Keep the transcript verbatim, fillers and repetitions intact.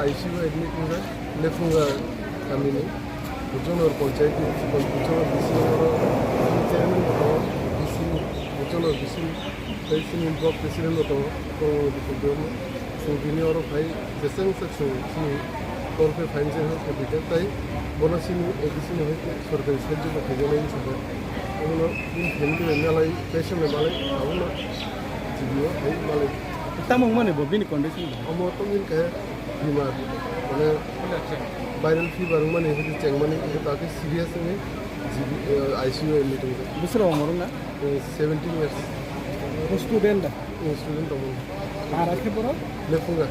I C U admit wngjak, Lephunga kamini, Buchonor panchayat ni, Buchonor B C oro chairman bo tongo, B C ni, Buchonor B C ni, tei chini block president bo tongo, Kormo Bipul Debbarma. Chwng tini oro phai, jeseng se chwng chini torkhe phainai se hwnkhe bijak tai, bono chini A D C ni hai khe sorkari sahajyo bo khaijak nai wngkha. Omono bini family bai malai, patient bai malai, abono G B O hai malai. Tamo wngmani bo bini condition bo? Omo tongmani khe bimar, mane viral fever wngmani, hwnkhe chengmani, hwnkhe ta khe serious wngwi G B, eh, I C U admit wngjak. Bwswk rok wngmorok na? Eh, seventeen years. Bo student da? Eh, student tongmani. Para khe borok? Lephunga.